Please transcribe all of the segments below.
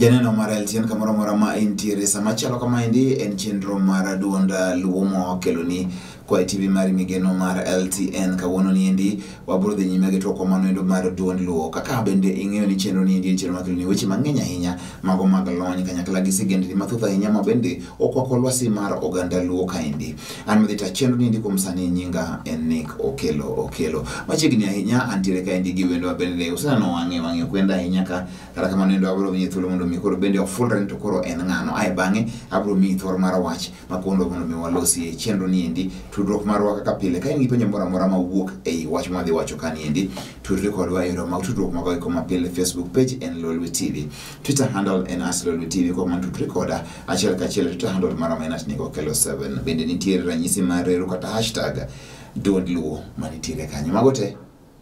Janeno mar LTN kamoro amora ma intiere sama chalo kamaendi en chenro mar duond Luo mawakeloni koa e TV mari migeno mar LTN. Kawuono niendi wabiro dhi nyime gi twak mano mar duond Luo. Kaka bende ing'eyo ni chenro niendi en chenro makeloni weche mang'eny ahinya mago mag lony kanyakla gi sigendni mathoth ahinya ma bende okwako lwasi mar oganda Luo kaendi. An madhi ta chenro niendi kuom sani nyinga en Nick Okelo Okelo. Machiegni ahinya antiere kaendi gi wendwa bende useneno wang'e wang'e kwenda ahinya ka kata kamano endo abiro miyi thuolo mondo mi koro bende ofulre ni to koro en ng'ano. Ae bang'e abiro miyi thuolo mar wach makondo mondo mi walosi e chenro niendi tudruok marwa kaka pile. Ka in gi penjo moro amora mawuok ei wach mwadhi wacho ka niendi, tudri kodwa e yore mag tudruok mago eko mapile. Facebook page en Lolwe TV, Twitter handle en @Lolwe TV. Kuom mano tudri koda achiel kachiel Twitter handle mara ma en @NickOkello7. Bende nitiere ranyisi mar reru kata hashtag duond Luo manitiere kanyo. Mago te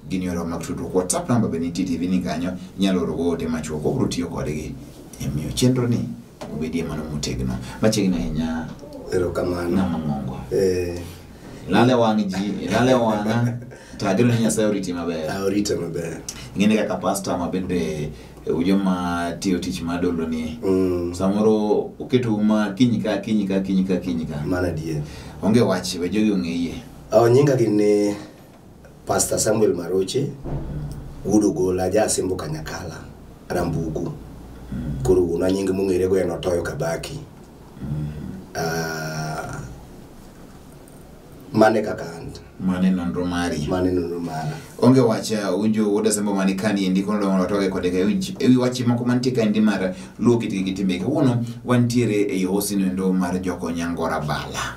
gin yore mag tudruok. WhatsApp number be nitie TV ni kanyo, inyalo oro go ote machuok. Wabiro tiyo kodgi e miyo chenro ni obedie mano motegno. Machiegni ahinya. Erokamano. Ng'ama ng'ongo. Lale wang' ji, lale wang'a, to ageno ni Nyasaye oriti maber. Orita maber. Ing'eni kaka pastor ma bende joma tiyo tich mar dolo ni. Samoro oketo ma kinyi ka kinyi ka kinyi ka kinyi ka. Mano adier. Onge wach, we jogi ong'eye. Nyinga gin Pastor Samuel Maroche, wuod Ogola, ja Asembo Kanyakala, Rambugu. Koro wuonwa nying mong'ere go en Otoyo Kabaki. Mane kaka an. Mane nonro mari. Mane nonro mara. Onge wach winjo wuod Asembo mani kani endi kono dwa mondo watwage kode ka ewi wach moko mantie kaendi mar luo kitgi gi timbegi. Kawuono wantiere ei hosi noendo mar Jokonyangora Bala.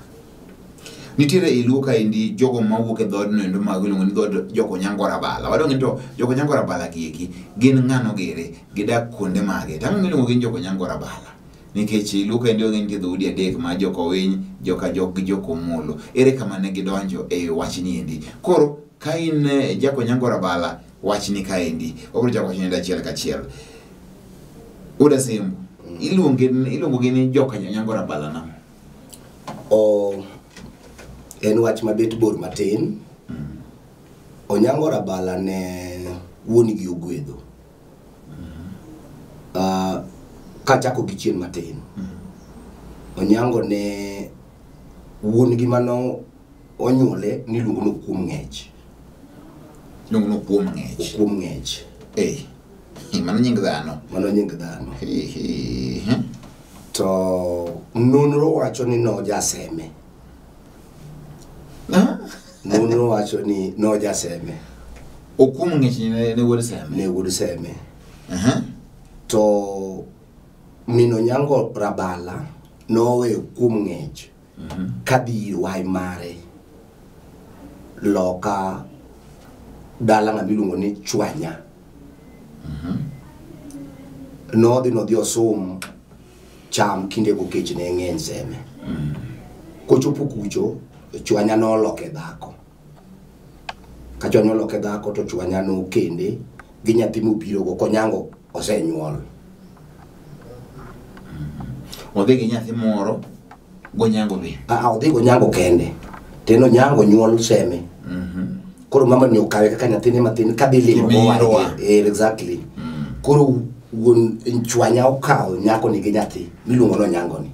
Nitiere ei Luo kaendi jogo mawuok e dhoodno endo mag iluongo ni dhood Jokonyangora Bala. Wadwa ni to Jokonyangora Bala gi eki gin ng'ano gire, gidak kuonde mage. To ang'o miluongo gi ni Jokonyangora Bala? Nikech Luo kaendi wang'eyo nitie dhoudi adek ma Jokowiny, Jokajok gi Jokomolo. Ere kama ne gidonjo e wachni endi? Koro ka in Jakonyangora Bala, wachni kaendi. Wabiro chako wachni achiel kachiel. Wuod Asembo, iluongo gi ni Jokonyangora Bala nang'o? En wach mabet bor matin. Onyango Rabala ne wuon gi ogwedho. Kachako gi chien matin. Onyango ne wuon gi mano onyuole niluongo ni Okuom Ng'ech. Iluongo ni Okuom Ng'ech. Okuom Ng'ech. Mano nying dhano. Mano nying dhano. To nonro wacho ni nojaseme. Nonro wacho ni nojaseme. Okuom Ng'ech ne wuod Seme. Ne wuod Seme. To min Onyango Rabala noweyo Okuom Ng'ech kadhi ir wai mare loka dala ng'ama iluongo ni Chwanya. Nodhi nodhi osum cham kindego kech ne ng'eny Seme. Kochopo kucho, Chwanya noloke dhako. Ka Chwanya oloke dhako to Chwanya nokende gi nyathi mobiro go Konyango osenyuol. Odhi gi nyathi moro Gonyango be. Odhi Gonyango kende. To en Onyango nyuol Seme. Koro mama ni okawe kaka nyathine matin kadhi limo owadgi. Exactly. Koro wuon Chwanya okawo nyako ni gi nyathi miluongo ni Onyango ni.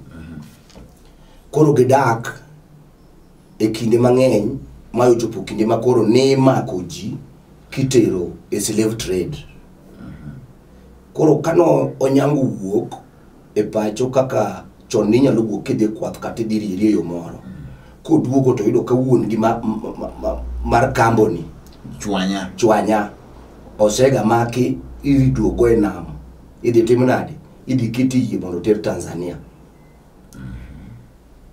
Koro gidak e kinde mang'eny ma ochopo kinde ma koro ne imako ji kitero e slave trade. Koro kano Onyango wuok e pacho kaka chon ninyalo wuok kidhi kwath kata idhi rieri e yo moro. Koduogo to yudo ka wuon gi mar kambo ni Chwanya. Chwanya osega maki iduogo e nam. Idhi tim nade? Idhi keti yie mondo oter Tanzania.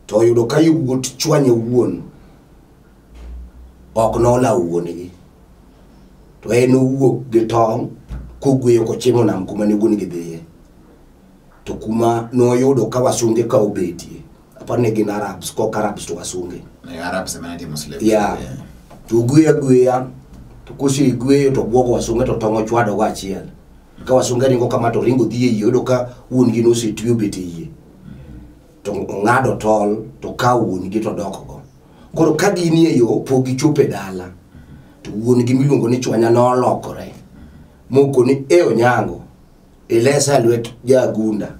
To oyudo ka yawuot Chwanya wuon ok nolawo wuon-gi. To en owuok gi tong' kogweyo kochimo nam kuma ne wuon-gi dhiye. To kuma noyudo ka wasunge ka obetie. Aparo ni gin Arabs, kok Arabs to wasunge. Arabs ema ne timo slave. Yeah. To ogweyo agweya, to kosegweyo to bwogo wasunge to tong' ochwado go achiel. Ka wasunge ringo kama to ringo dhi e yie, oyudo ka wuon gi nosetwe obet e yie. To ong'ado tol to kawo wuon gi to odok go. Koro ka ginie yo pok gichopo e dala, to wuon gi miluongo ni Chwanya nolokore. Mokoni, e Onyango, Ilesa lwet jagunda.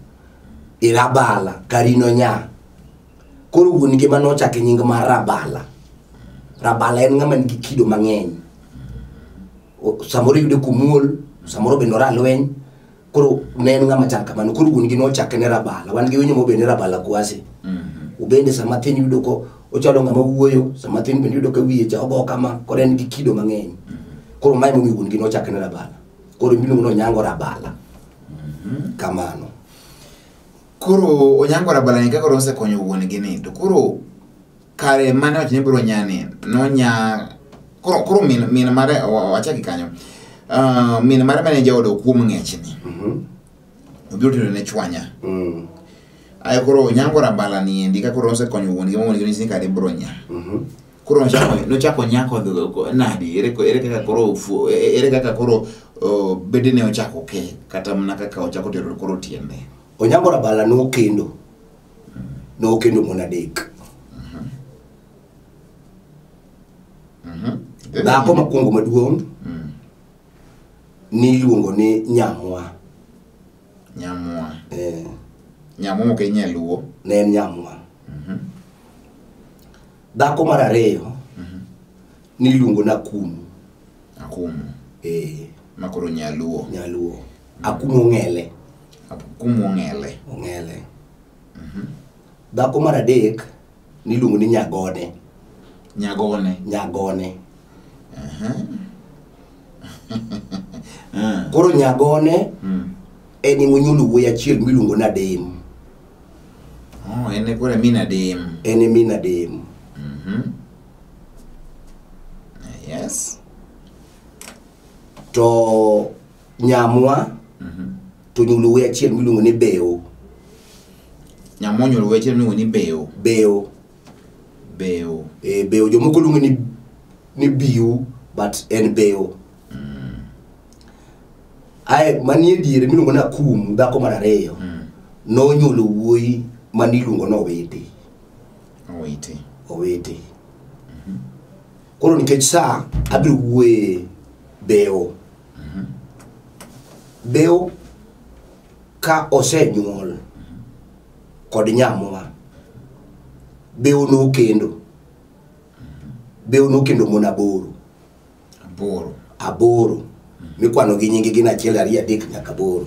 Irabala karino nya. Koro wuon gi manochake nying mar Rabala. Rabala en ng'ama nigi kido mang'eny. Samoro iyude komuol, samoro bende oralweny. Koro ne en ng'ama chal kamano. Koro wuon gi nochake ne Rabala. Wan gi winyo mobende Rabala Kwasi. Obende sama thin yudo ko ochalo ng'ama wuoyo, sama thin bende yudo ka wiye cha ogo kama, koro en gi kido mang'eny. Koro mae momiyo wuon gi nochake ne Rabala. Koro miluongo ni Onyango Rabala. Kamano. Koro Onyango Rabala ni kaka osekonyo wuon gi ni to koro kare mane wacho ni biro nyani nonya koro min mare wachaki kanyo. Min mare mane jaodo kuom ng'echni. Obiro tedo ne chwanya. Ayo koro Onyango Rabala ni endi ka koro osekonyo wuon gi wuon gi ni kare biro nya. Koro nochako nyako nadi ere kaka koro ere kaka koro bedene ochako ke kata mana kaka ochako tero koro tiende. Onyango Rabala nokendo. Nokendo mon adek. Dhako mokwongo maduong' niluongo ni Nyamwa. Nyamwa. Nyamwa ok en nyaluo. Ne en Nyamwa. Dhako mar ariyo niluongo ni Akumu. Akumu. Ma koro nyaluo. Nyaluo. Akumu ong'ele. Akumu ong'ele. Ong'ele. Dhako mar adek niluongo ni Nyagone. Nyagone. Nyagone. Koro Nyagone en monyuolo wuoyi achiel miluongo ni Adem. Oh, en koro min Adem. En e min Adem. Yes. To Nyamwa to nyuolo wuoyi achiel miluongo ni Beo. Nyamwa onyuolo wuoyi achiel miluongo ni Beo. Beo. Beo. Beo jomoko luongo ni Biu but en Beo. Ae manie diere miluongo ni Akumu, dhako mar ariyo. Nonyuolo wuoyi maniluongo ni Owiti. Owiti. Owiti. Koro nikech sa abiro wuoye Beo. Beo ka osenyuol kod Nyamwa, Beo nokendo. Beo nokendo mon aboro. Aboro. Aboro. Mikwano gi nyingi gin 1 2 3 nyaka 8.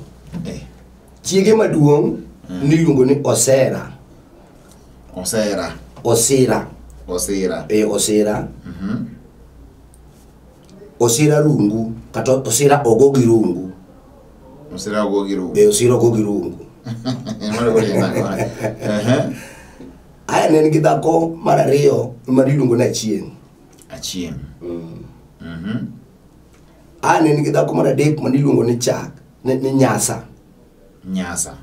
Chiege maduong' niluongo ni Osera. Osera. Osira. Osira. Osira. Osira rungu kata Osira ogo gi rungu. Osira ogo gi rungu. Osira ogo gi rungu. Aya ne en gi dhako mar ariyo maniluongo ni Achieng'. Achieng'. Aya ne en gi dhako mar adek maniluongo ni Chak, ni Nyasa. Nyasa.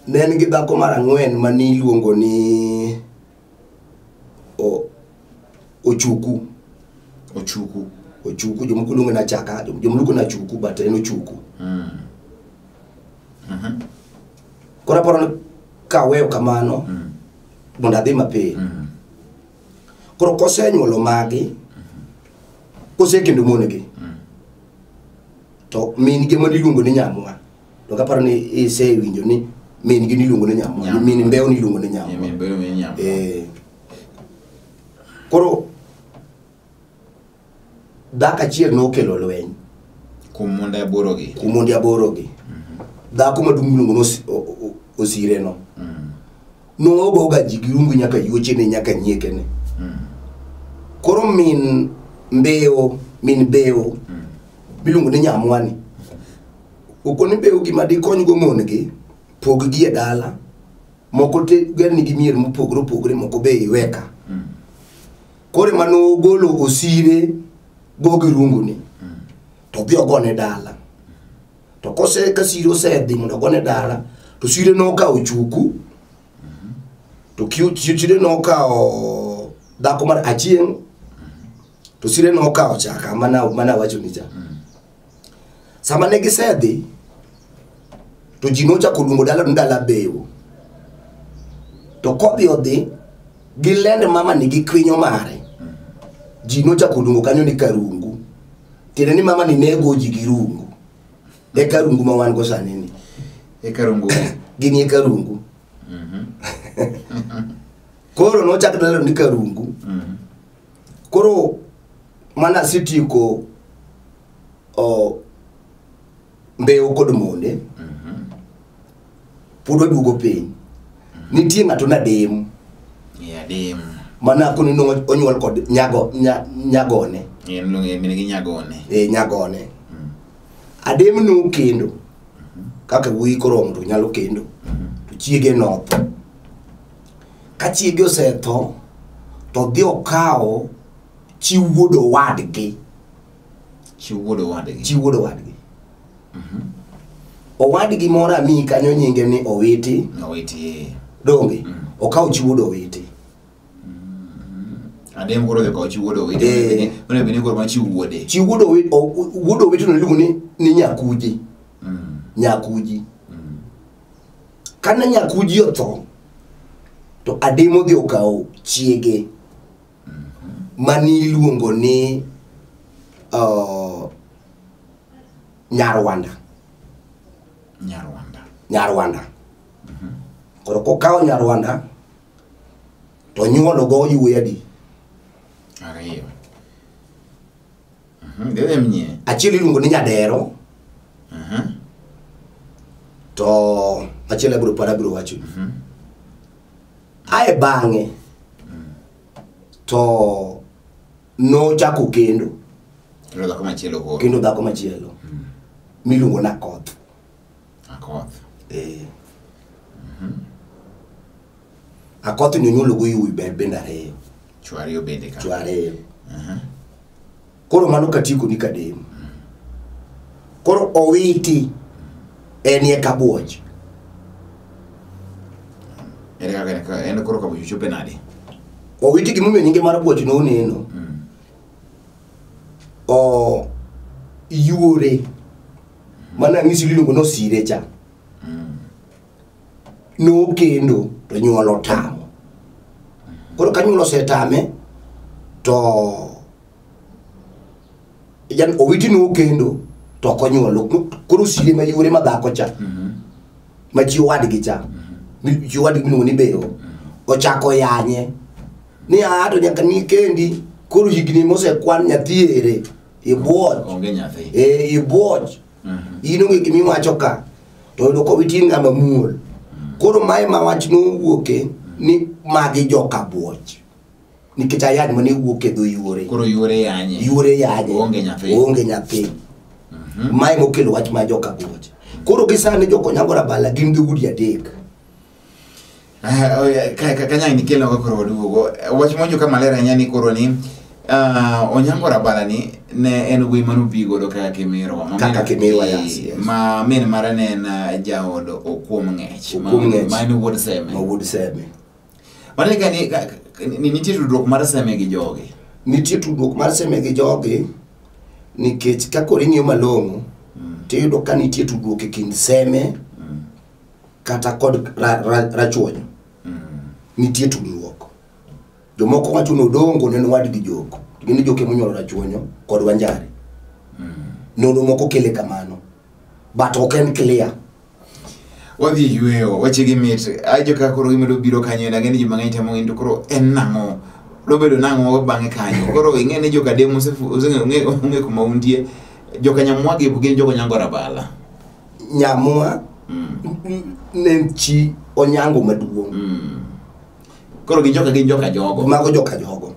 Ne en gi dhako mar ang'wen maniluongo ni Ochuku. Ochuku. Ochuku, jomoko luongo ni Achaka, jomoko luongo ni Achuku, but en Ochuku. Koro aparo ni kaweyo kamano mondo adhi mapiyo. Koro kosenyuolo magi, kosekendo mon gi, to min gi maniluongo ni Nyamwa. To kaparo ni isewinjo ni min gi niluongo ni Nyamwa, min Mbeo niluongo ni Nyamwa. Min Mbeo ni Nyamwa. Koro dhako achiel nokelo lweny kuom monde aboro gi. Kuom monde aboro gi. Dhako maduong' miluongo ni Osire no. Nogoga ji gi rungu nyaka yuochene nyaka nyiekene. Koro min Mbeo, miluongo ni Nyamwa ni. Okoni Mbeo gima dikonygo mon gi, pog gi e dala. Moko te ger nigi mier mopogore opogore, moko be iweka. Koro mano ogolo Osire go gi rungu ni. To dhi ogone dala. To kose ka Sire osedhi mondo ogone dala, to Sire nokawo Ochuku. To Sire nokawo dhako mar Achieng'. To Sire nokawo Chaka mana wacho ni cha. Sama ne gisedhi, to ji nochako luongo dala ni dala Beo. To kodhi odhi, gilend mama ni gi kwinyo mare. Ji nochako luongo kanyo ni Karungu. Tiende ni mama ni nego ji gi rungu. E karungu ma wan go sani ni. E karungu. Gin e karungu. Koro nochak dalano ni karungu. Koro mana sitieko mbeo kod monde. Pod waduogo piny. Nitie ng'ato nadem. Adem. Mana koni no onyuol kod nyagone. En luonge min gi nyagone. Nyagone. Adem no kendo. Kaka wuoyi koromo to nyalo kendo. To chiege notho. Ka chiege osetho to dhi okawo chi wuod owadgi. Chi wuod owadgi. Chi wuod owadgi. Owadgi moro ami kanyo nyinge ni Owiti. Owiti. Donge okawo chi wuod Owiti. Adem koro okawo chi wuod Owiti. Onego bed ni koro ma chi wuode. Chi wuod Owiti, wuod Owiti no iluongo ni Nyakuji. Nyakuji. Kane Nyakuji otho to Adem odhi okawo chiege mani iluongo ni Nyarwanda. Nyarwanda. Nyarwanda. Koro kokawo Nyarwanda to nyuolo go wuoyi adi? Ariyo. Achiel iluongo ni Nyadero. To achiel abiro paro abiro wacho. Ae bang'e to nochako kendo. Kendo dhako machielo koro. Kendo dhako machielo. Miluongo ni Akoth. Akoth. Akoth ni onyuolo go wuoyi bende ariyo. Chwo ariyo bende ka. Chwo ariyo. Koro mano katieko ni Kadem. Koro Owiti en e Kabuoch. Ere kaka en koro Kabuoch ochope nade? Owiti gimomiyo nyinge mar Buoch noneno. O yuore mana ng'isi iluongo ni Osire cha. Nokendo to nyuol otamo. Koro ka nyuol osetame to jan Owiti nokendo to ok onyuolo. Koro Osire ma yuore ma dhako cha. Ma chi owadgi cha. Chi owadgi miluongo ni Beo. Ochako yanye. Ni a to nyaka ni kendi. Koro higni mosekwan nyathi ere. Ibuoch. Onge nyathi. Ibuoch. In onge gima iwacho ka. To yudo ka Owiti en ng'ama muol. Koro mae ma wach nowuoke ni magi joka Buoch. Nikech ayany mane wuok e dho yuore. Koro yuore yanye. Yuore yanye. Onge nyathi. Onge nyathi. Mae mokelo wach ma joka Buoch. Koro gi sani joka Onyango Rabala gin dhoudi adek. Kanya ni kelo koro waduogo. Wach monjo ka maler ahinya ni koro ni Onyango Rabala ni ne en wuoyi manobi godo kaka Kimirwa. Kaka Kimirwa, yes. Ma min mare ne en jaod Okuom Ng'ech. Ma en wuod Seme. Ma wuod Seme. Mano ni nitie tudruok mar Seme gi jogi. Nitie tudruok mar Seme gi jogi nikech ka koro ing'iyo malong'o tiyudo ka nitie tudruok e kind Seme kata kod Rachuonyo. Nitie tudruok. Jomoko wacho ni Odongo ne en wadgi Joko. Gin Joko emonyuolo Rachuonyo kod Wanjare. Nonro moko kele kamano. But ok en clear. Wadhi yweyo, weche gi mit. Ai joka koro gimedo biro kanyo en ang'e ni ji mang'eny temo ng'eyo to koro en nang'o? Dobedo nang'o bang'e kanyo? Koro ing'e ni joka Adem ong'e kuma untie. Joka Nyamwa gi gin joka Onyango Rabala. Nyamwa ne en chi Onyango maduong'. Koro gin joka jogo. Mago joka jogo.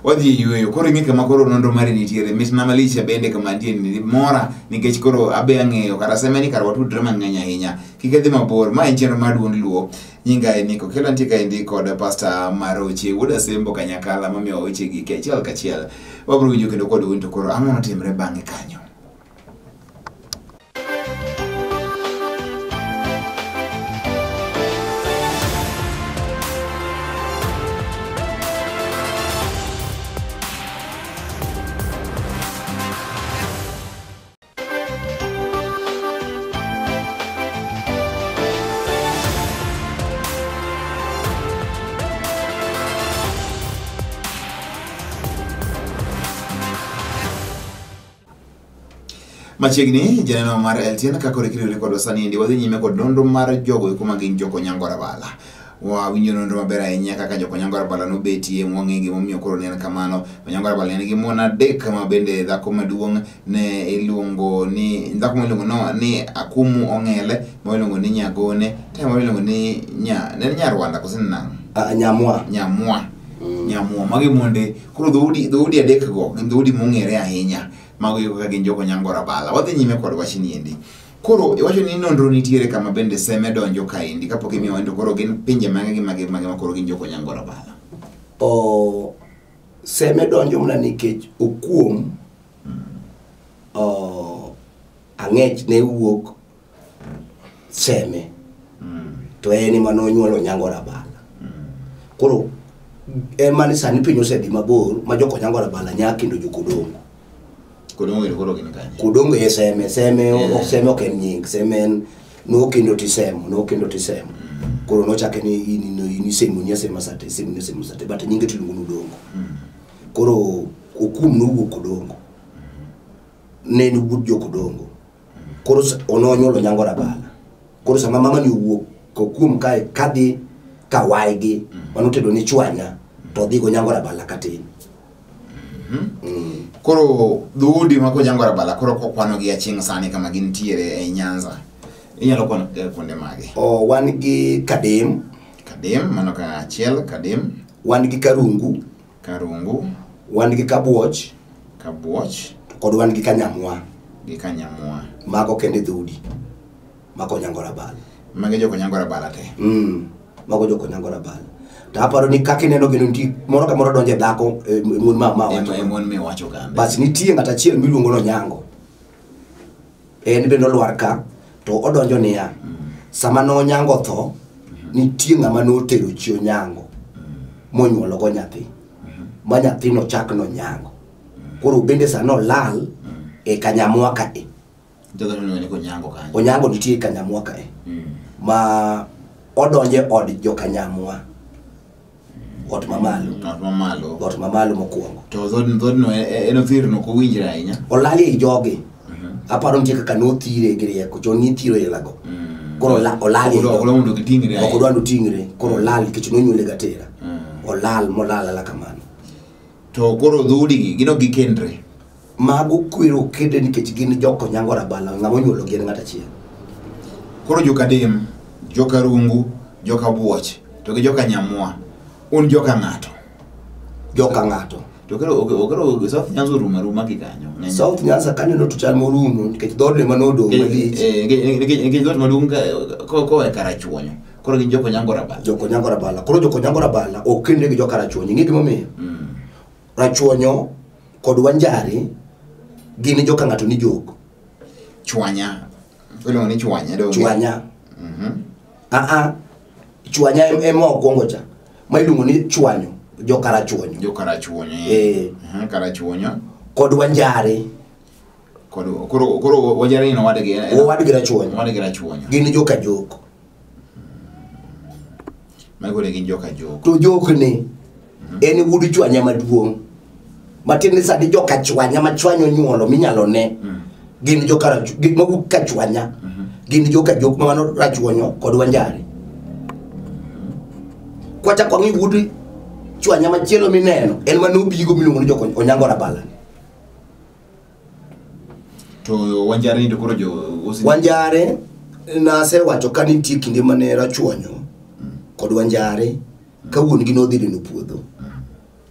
Wadhi yweyo. Koro ing'e kama koro nonro mari nitiere. Mitna malich bende kama nitie ni mora nikech koro abe ang'eyo kara Seme ni kara watudre mang'eny ahinya. Kik idhi mabor. Ma en chenro mar duond Luo. Nyinga en Nico. Kelo nitie kaendi kod Pastor Maroche wuod Asembo Kanyakala mamiyo weche gi achiel kachiel. Wabiro winjo kendo kod un to koro ang'o notimre bang'e kanyo. Machiegni janeno mar LTN kaka orikri kodwa sani endi wadhi nyime kod nonro mar jogo eko ma gin jok-Onyango Rabala. Wawinjo nonro maber ahinya kaka jok-Onyango Rabala nobetie mwang'e gimomiyo koro ne en kamano. Onyango Rabala ne nigi mon adek ma bende dhako maduong' ne iluongo ni dhako miluongo no ni Akumu Ong'ele, ma iluongo ni Nyagone, to ma iluongo ni nya ne en Nyarwanda koso ni nang'o? Nyamwa. Nyamwa. Nyamwa. Magi monde koro dhoudi adek go gin dhoudi mong'ere ahinya. Mago eko kaka gin jok-Onyango Rabala. Wadhi nyime kod wachni endi. Koro iwacho ni nonro nitiere kama bende Seme donjo kaendi kapok imiyo wendo koro gin pinje mage gi mage mage ma koro gin jok-Onyango Rabala. O Seme donjo mana nikech Okuom Ang'ech ne wuok Seme. To en ema nonyuolo Onyango Rabala. Koro en mani sani piny osedhi mabor ma jok-Onyango Rabala nya kendo jokodongo. Kodongo ero koro gin kanye? Kodongo e Seme, Seme ok Seme ok en nying, Seme en nokendo tisemo, nokendo tisemo. Koro nochake ni in isemo ni asema sate, isemo ni asemo sate, but nyinge tiluongo ni Odongo. Koro Okuom nowuok Kodongo. Ne en wuod jokodongo. Koro nonyuolo Onyango Rabala. Koro sama mama ni owuok Okuom kae kadhi kawaigi manotedo ni Chwanya to odhi go Onyango Rabala katin. Koro dhoudi mag Onyango Rabala koro kokwano gi aching' sani kama gintiere e Nyanza. Inyalo kwano kuonde mage? Wan gi Kadem. Kadem, mano ka achiel, Kadem. Wan gi Karungu. Karungu. Wan gi Kabuoch. Kabuoch. Kod wan gi Kanyamwa. Gi Kanyamwa. Mago kende dhoudi mag Onyango Rabala. Mago jok Onyango Rabala te. Mago jok Onyango Rabala. To aparo ni kaka ineno gino nitie moro ka moro donjo e dhako mon ma wacho. Mon miwacho kande. Bas nitie ng'at achiel miluongo ni Onyango. En bende olwar ka to odonjo niya. Sama ne Onyango tho, nitie ng'ama notero chi Onyango monyuolo go nyathi. Ma nyathino chak nonyango. Koro bende sano olal e Kanyamwa kae. Jogo miluongo ni Onyango kanyo. Onyango nitie e Kanyamwa kae. Ma odonje od jokanyamwa. Ot mamalo. Ot mamalo. Ot mamalo mokwongo. To dhodno en othirno ok owinjre ahinya. Olal ei jogi. Aparo nitie kaka nothire gi rieko, chon nithiro e lago. Koro olal ei Ok odwa mondo giting're ahinya. Ok odwa mondo oting're. Koro olal nikech nonyuole gatera. Olal molal ala kamano. To koro dhoudi gi gin ok gikendre. Mago kwero kende nikech gin jok Onyango Rabala, ng'ama onyuolo gi en ng'at achiel. Koro joka Kadem, joka Rungu, joka Buoch, to gi joka Nyamwa, un joka ng'ato. Joka ng'ato. To koro South Nyanza orumo aruma gi kanyo. South Nyanza kaneno to chal morumo nikech dhoodno ema nodong' malich. Nikech dhoot maduong' koa e Karachuonyo. Koro gin jok Onyango Rabala. Jok Onyango Rabala. Koro jok Onyango Rabala ok kendre gi joka Rachuonyo. Ing'e gimomiyo? Rachuonyo kod Wanjare gin joka ng'ato ni jok. Chwanya. Iluongo ni Chwanya donge? Chwanya. Chwanya ema okwongo cha. Ma iluongo ni Chwanyo, joka Rachuonyo. Joka Rachuonyo. Karachuonyo. Kod Wanjare. Kod koro Wanjare ni owadgi. Owadgi Rachuonyo. Owadgi Rachuonyo. Gin joka jok. Mago ne gin joka jok. To jok ni en wuod Chwanya maduong'. Matiende sani joka Chwanya ma Chwanyo onyuolo minyalo ne. Gin joka gik mawuok ka Chwanya. Gin joka jok ma mano Rachuonyo kod Wanjare. Kwachako wang'i wuod Chwanya machielo mineno en manobigo miluongo ni jok Onyango Rabala. To Wanjare ni to koro jo Wanjare nasewacho ka nitie kinde mane Rachuonyo kod Wanjare ka wuon gi nodhi lino puodho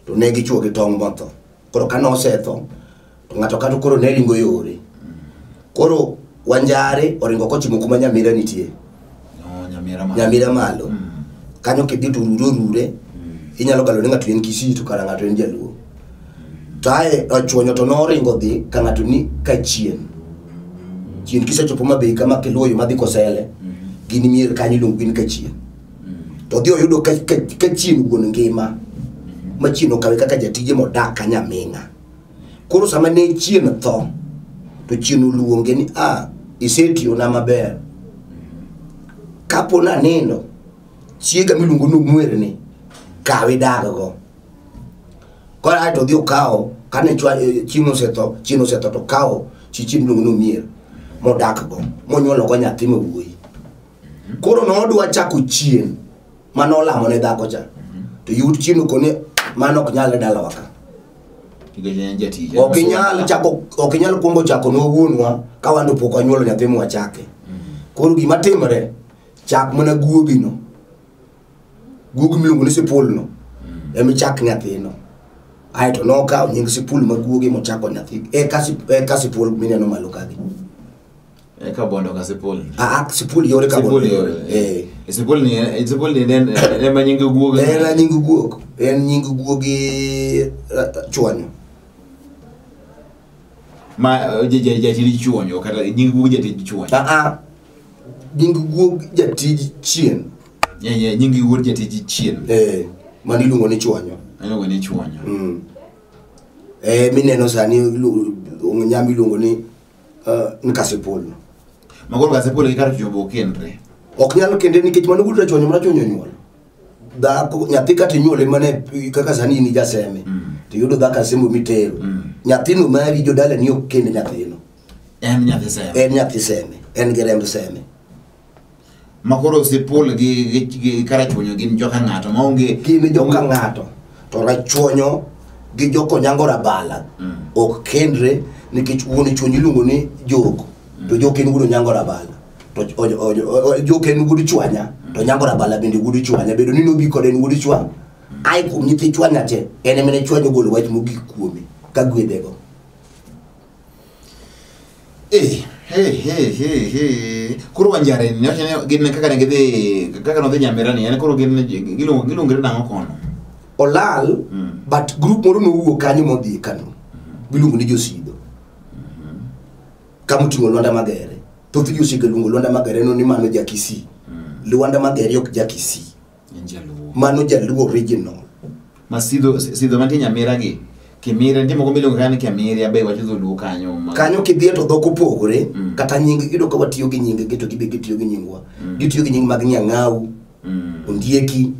to ne gichuo gi tong' motho. Koro ka nosetho to ng'ato kata koro ne ringo yore. Koro Wanjare oringo kochimo kuma Nyamira nitie. No, Nyamira malo. Nyamira malo. Kanyo kidhi to rure rure. Inyalo galo ni ng'ato en Kisii to kara ng'ato en Jaluo. To ae Rachuonyo to noringo dhi ka ng'ato ni kachien. Chien kisechopo Mabei kama kiluwo yo madhi Kosele, gin mier kanyo iluongo gin kachien. To odhi oyudo ka chien wuon ngima. Ma chien okawe kaka jatije modak ka Nyaming'a. Koro sama ne chien tho, to chien oluonge ni a isetiyona maber. Kapo nanindo, chiega miluongo ni Omwerni, kawe idag go. Koro ae to odhi okawo, kane chien osetho to okawo Chichi miluongo ni Omier modak go monyuolo go nyathi ma wuoyi. Koro nodwa chako chien manolamo ne dhako cha. To yud chien okone mano ok nyal dalawa ka. Nikech en jatich. Ok inyal chako, ok inyal kuongo chako ne wuonwa ka wan to pok wanyuolo nyathi mwachake. Koro gima timore, chak mana guogi no. Guogi miluongo ni sipul no. Ema ichak nyathino. Aeto nokawo nying sipul ma guogi mochako nyathi. Eka sipul mineno malo kagi. Eka bondo ka sipul. Ah, sipul yore ka Sipul bondo yore. Eh. Sipul ni en ema nying guogi. En nying guok. En nying guogi chuonyo. Ma jatij chuonyo kata nying guogi jatij chuonyo. Ah. Nying guog jatij chien. Yeah, nying guog jatij chien. Eh, mano iluongo ni chuonyo. Iluongo ni chuonyo. Mineno sani nyambi iluongo ni Kasipul. Ma koro Kasipul gi kar chuonyo okendre. Ok nyal kende nikech mano wuod rachuonyo ma rachuonyo onyuolo. Dhako nyathi kata inyuole mana kaka sani in jaseme. To iyudo dhako asembo mitero. Nyathino mari jodala ni ok kend nyathino. En nyathi seme. En nyathi seme. En gi remb seme. Ma koro Sipul gi karachuonyo gin joka ng'ato maonge Gin joka ng'ato. To rachuonyo gi jokonyango rabala ok kendre nikech wuon chuonyo iluongo ni Jok. To Jok en wuod Onyango Rabala. To Jok en wuod Chwanya. To Onyango Rabala bende wuod Chwanya. Bedo ni nobi kode en wuod Chwanya. Ae kuom nyithi Chwanya te, en ema ne Chwanya ogolo wach mogik kuome ka gwedhego. Koro Wanjare ni wacho ni gin kaka ne gidhi kaka nodhi Nyamira ni en koro gin giluongore nang'o kono? Olal, but group moro nowuok kanyo modhi Kano. Miluongo ni Josidho. Kama oting'o Lwanda Magere. Thoth ji osegaluongo Lwanda Magere no ni mano ja Kisii. Lwanda Magere ok ja Kisii. En Jaluo. Mano Jaluo original. Ma sidho mantie Nyamira gi Kimira nitie moko miluongo kanyo ni Kimiria be wacho dholuo kanyo. Kanyo kidhiye to dhok opogore, kata nying iyudo ka watiyo gi nying gi to gibe gitiyo gi nyingwa. Gitiyo gi nying mag Nyang'au, Ondieki.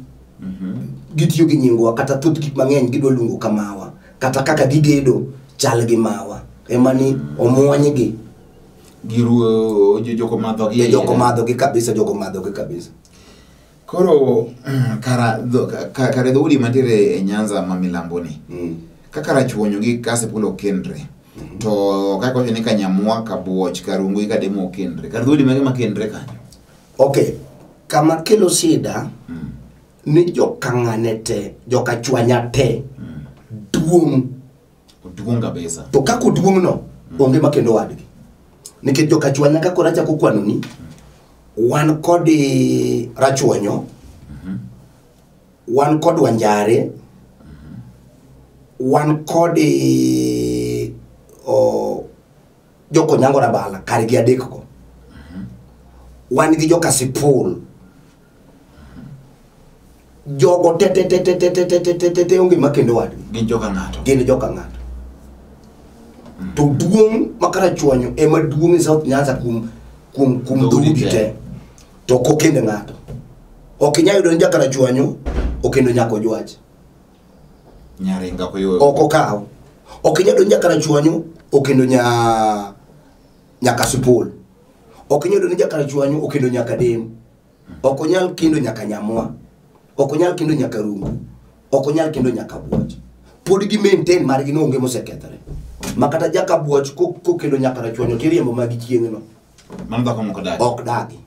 Gitiyo gi nyingwa kata thoth gik mang'eny gidwa luongo kamawa. Kata kaka gigedo chal gi mawa. Ema ni omuonygi. Giruo joko madho gi. Joko madho gi kabisa, joko madho gi kabisa. Koro kara kare dhoudi mantiere e Nyanza ma milambo ni. Kaka Rachuonyo gi Kasipul okendre. To kaka wacho ni Kanyamwa, Kabuoch, Karungu gi Kademo okendre. Kar dhoudi mage makendre kanyo? Okay. Kama kelo sida ni jokang'ane te, jokachwanya te, duong'. Oduong' kabisa. To kaka oduong' no, onge makendo wadgi. Nikech jokachwanya kaka koro achako kwano ni, wan kod Rachuonyo, wan kod Wanjare, wan kod Jokonyango Rabala, kargi adek go. Wan gi joka Sipul. Jogo te te te te te te te te te te te onge makendo wadgi. Gin joka ng'ato. Gin joka ng'ato. To duong' ma Karachuonyo ema duong' e South Nyanza kuom Dhoudi dhoudi te. te. To ok okend ng'ato. Ok inyal yudo ni jakarachuonyo okendo nyako Jwach. Nyaringa koyo. Ok okaw. Ok inyal yudo ni jakarachuonyo okendo nyaka Sipul. Ok inyal yudo ni jakarachuonyo okendo nyaka Dem. Ok onyal kendo nyaka Nyamwa. Ok onyal kendo nyaka Rungu. Ok onyal kendo nyaka Buoch. Pod gi maintain margi no onge mosekethore. Ma kata jaka Buoch kokendo nyaka Rachuonyo tiriembo magi chieng'no. Mano dhako moko dagi. Ok dagi.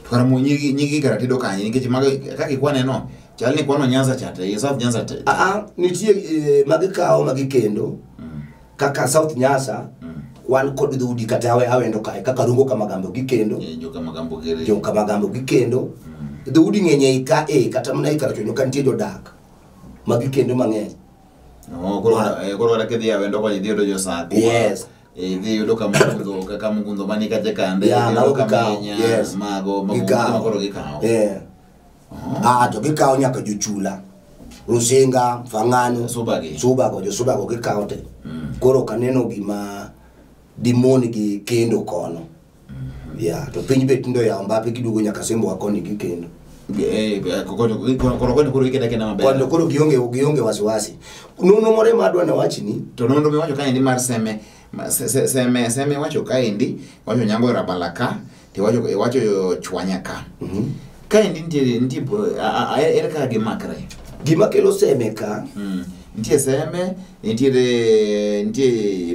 To kara mo nyigi kara tedo kanye nikech mago kaka ikwane no chal ni kwano Nyanza cha te South Nyanza te. Nitie magikawo magikendo kaka South Nyanza wan kod dhoudi kata awendo kae kaka Rungo Kamagambo gikendo. Joka Magambo gere. Joka Magambo gikendo. Dhoudi ng'eny ei ka kata mana ei Karachuonyo ka nitie jodak magikendo mang'eny. Oh, koro kata kidhi awendo koni idhi yudo jo-Sakwa. Yes. Idhi yudo Kamugundho, Kamugundho mani kacha kande, Yeah, idhi yudo mago gikawo. Kamenya, Yes. mago Gikawo. ma koro gikawo. Yeah. To gikawo nyaka jochula. Rusinga, Fang'ano, Suba gi. Suba go, jo-Suba go gikawo te. Koro ok aneno gima dimon gi kendo kono. Yeah, to piny be tinde oyawo mbape giduogo nyaka Sembowa koni gikendo. Koro ikeda maber. Kono koro gionge wasiwasi. Nonro moro ema adwa nawachni. To nonro miwacho kaendi mar Seme, Seme wacho kaendi, wacho Onyango Rabala ka, to iwacho Chwanya ka. Kaendi nitie ere kaka gimakre? Gima kelo Seme ka. Nitie Seme, nitie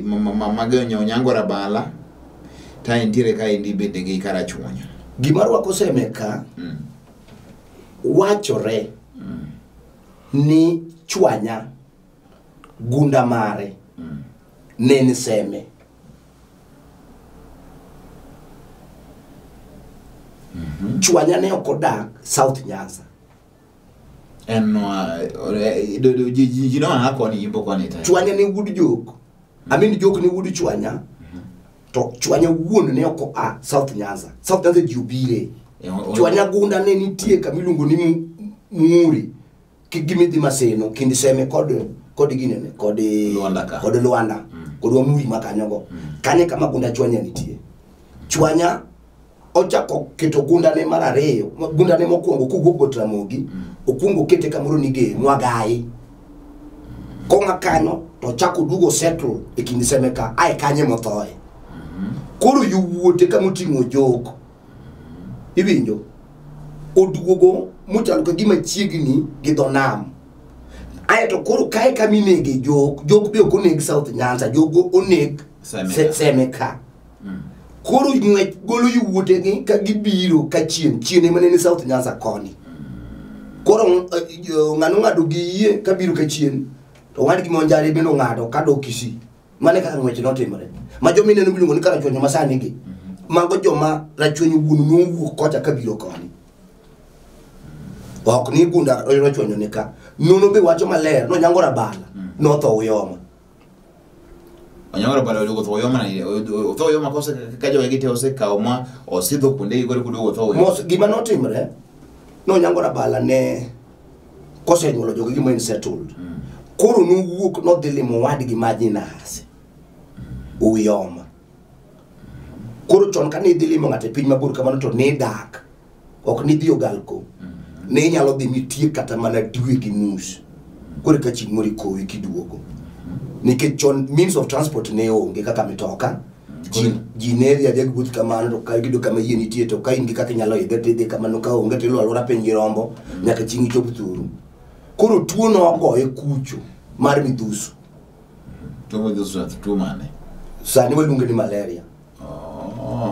mage Onyango Rabala, ta nitiere kaendi bende gi Karachuonyo. Gima rwako Seme ka, wachore ni Chwanya gunda mare ne ni Seme. Chwanya ne ok odak South Nyanza. En no ji no a koni imbo koni ta. Chwanya ne wuod Jok. I mean Jok ne wuod Chwanya. To Chwanya wuon ne ok oa South Nyanza. South Nyanza ji obire. Chwanya gunda ne nitie kama iluongo ni Muri. Gimidhi Maseno kind Seme kod ginene kod Luanda ka. Kod Luanda. Kod Wamuri makanyogo. Kanye kama gunda Chwanya nitie. Chwanya ochako keto gunda ne mar ariyo, gunda ne mokwongo kowuok Got Ramogi, okwongo kete kamoro ni Gem, Mwagai. Kong'a kanyo to ochako duogo settle e kind Seme ka, ae kanye mothoe. Koro yowuote kama oting'o Jok. Iwinjo? Oduogo mochalo ka gima chiegni gi dho nam. Ae to koro kae kama inege Jok, Jok be ok oneg South Nyanza, Jok oneg Seme ka. Koro ng'wech golo yowuotegi ka gibiro ka chien, chien ema ne ni South Nyanza koni. Koro ng'ano ng'ado gi yie kabiro ka chien, to wadgi Monjare bende ong'ado kadok Kisii. Mano e kaka ng'wech notimore. Ma joma ineno miluongo ni Karachuonyo masani gi, mago joma Rachuonyo wuon nowuok kocha kabiro koni. Ok ni gunda Rachuonyo ni ka. Nono be wacho maler, nonyango Rabala, notho Uyoma. Onyango Rabala oduogo tho Uyoma na otho Uyoma kose ka joge te osekawo ma osidho kuonde gi koro kuduogo tho Uyoma. Mos gima notimre, nonyango Rabala ne kosenyuolo joge gi ma en settled. Koro nowuok nodhi limo wadgi ma Jinasi Uyoma. Koro chon kane idhi limo ng'ato e piny mabor kamano to ne dak, ok nidhi Ogalko. Ne inyalo dhi mitiek kata mana dwe gi nus. Koro ka chieng' moro ikowi kiduogo. Nikech chon means of transport ne onge kaka mitoka. Ji ne dhi adhiya gi wuoth kamano to ka giyudo kama yie nitie to ka in gi kaka inyalo idhe to idhi kamano, ka onge to iluwo alwora piny gi rombo nyaka chieng' ichop thuru. Koro tuo nogoye kucho mar midhusu. Tuo midhusu tuo mane? Sani waluonge ni malaria.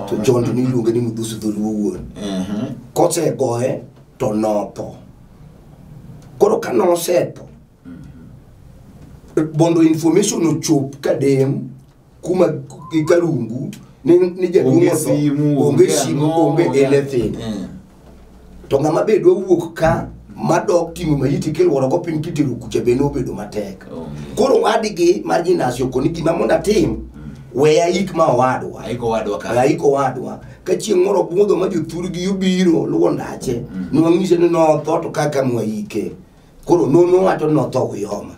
To chon to niluonge ni midhusu dholuo wuon. Kosegoye to notho. Koro ka nosetho, mondo information ochop Kadem kuma Karungu ni jaduong' otho, onge simu, onge anything. To ng'ama be dwa wuok ka madok ting'o maiti kiluoro go piny kitero kucha be nobedo matek. Koro wadgi mar Jinasi okoni gima mondo atim, we aik ma owadwa. Aiko owadwa ka. Aiko owadwa. Ka chieng' moro budho ma jothurgi obiro luwo ndache, nwang'ise ni notho to kaka mwaike. Koro nowacho ni notho Uyoma.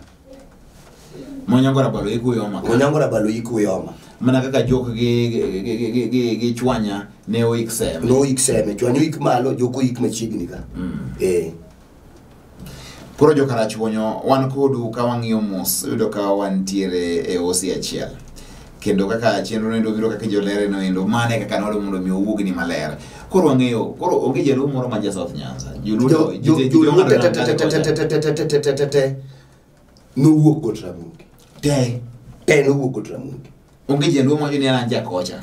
Onyango Rabalo iko Uyoma ka. Onyango Rabalo iko Uyoma. Mana kaka Jok gi Chwanya ne oik Seme. Noik Seme, Chwanya oik malo, Jok oik machiegni ka. Koro jo Karachuonyo wan kodu ka wang'iyo mos, yudo ka wantiere e osi achiel. Kendo kaka chenro nendo biro kaka jolere noendo, mane kaka nodo mondo mi owuogni maler. Koro wang'eyo, koro onge jaluo moro ma ja South Nyanza. Joluo Joluo te nowuok Got Ramogi. Te. Te nowuok Got Ramogi. Onge jaluo ma ni an jakocha.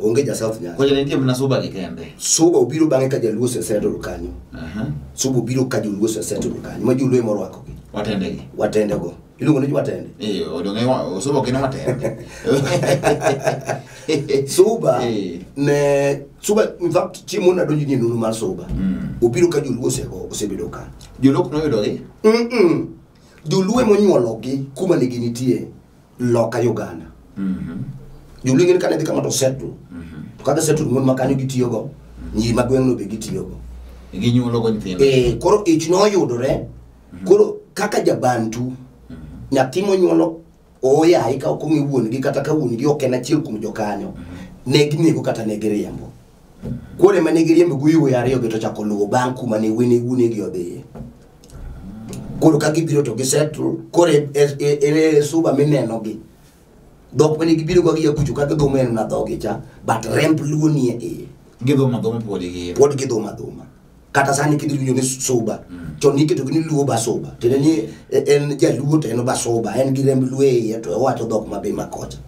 Onge ja South Nyanza. Kocha nitie mana Suba gi kende. Suba obiro bang'e ka jaluo osesettle kanyo. Suba obiro ka joluo osesettle kanyo. Ma joluo ema orwakogi. Watende gi. Watende go. Iluongo ni watende. Odong'e Suba ok en watende. Suba ne Suba in fact chiemo nadonjo ni nunu mar Suba. Obiro ka joluo osebedo ka. Joluo ok noyudogi? Joluo ema onyuologi kuma ne ginitie loka Uganda. Joluo ing'e ni kane dhi kama to settle. To kaka settle mon ma kanyo gitiyogo, nyiri ma gweng'no be gitiyogo. Ginyuolo go nyithindo. Koro ich noyudore. Koro kaka jabantu, nyathi monyuolo oyayi ka ok ong'e wuon gi kata ka wuon gi ok en achiel kuom jokanyo, ne ginego kata ne giriembo. Kore mane giriembo go yowuoyi ariyo gi to chako luwo bang' kuma ne wene wuonegi odhiye. Koro ka gibiro to gisettle koro e Suba mineno gi. Dhok mane gibiro go gia kucho ka gidhumo en na dhogi cha, but remb Luo nie iye. Gidhumo adhuma pod gi. Pod gidhumo adhuma. Kata sani kidhi winjo ni Suba, chon niketo gi ni Luo Basuba. Tiende ni en jaluo to en Basuba, en gi remb Luo e iye to owacho dhok mabe makocha.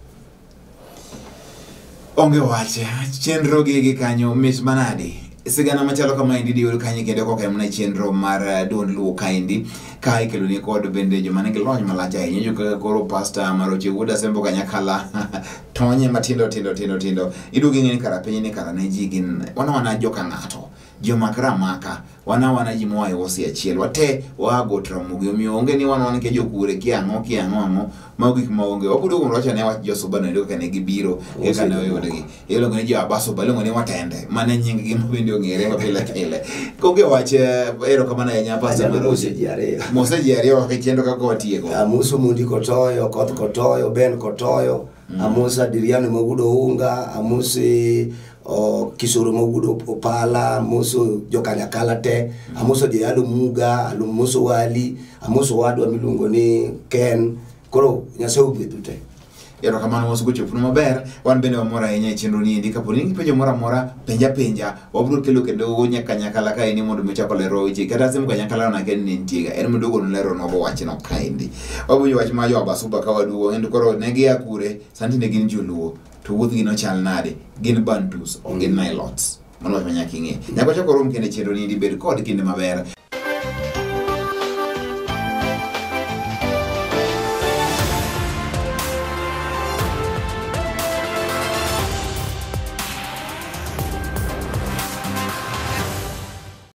Onge wach, chenro gi gi kanyo mit manadi. Sigana machalo kamaendi diyud kanyo kendo koka en mana chenro mar duond Luo kaendi ka ikeloni kod bende joma nigi lony malach ahinya jo kaka koro Pastor Maroche Wuod Asembo Kanyakala tonye matindo tindo tindo tindo iduogo ing'e ni kara piny ni kara ne ji gin wana wana joka ng'ato jomak ramaka wana wana ji moa e hosi achiel wate waa got Ramogi omiyo onge ni wan wan ke jokure kia ang'o kia ang'o ang'o mago gik ma onge wabudo kuom wacho ne wach josuba no kaka ne gibiro kaka ne oyudgi iluongo ni jo Abasuba iluongo ni Watende mane nying gi ma bende ong'ere ma pile pile konge wach erokamano ahinya Pastor Anyalo mose Maroche ji ariyo. mose ji ariyo e chenro kaka watieko Amoso Mondi Kotoyo, Koth Kotoyo, Ben Kotoyo, amoso Adriano Magudo Unga, amoso Kisoro Magudo Opala, amoso Jokanyakala te, amoso Joyalo Muga, amoso Wali, amoso wadwa miluongo ni Ken. Koro Nyasaye ogwedhu te. Erokamano mos gochopnu maber wan bende wamor ahinya e chenro ni endi kapo ni in gi penjo moro amora penja penja wabiro kelo kendo nyaka Kanyakala kaendi mondo mi ochak olerwa weche kata semo Kanyakala na ken ne nitiega en moduogo noleronwago wachno kaendi wawinjo wach mar jo Abasuba ka waduogo kendo koro ne gia kure sani tinde gin joluo to wuodhgi nochal nade gin Bantus ok gin Nilots mano wach ma nyaka ing'e nyaka wachak warom kendo e chenro ni endi bed kod kinde maber.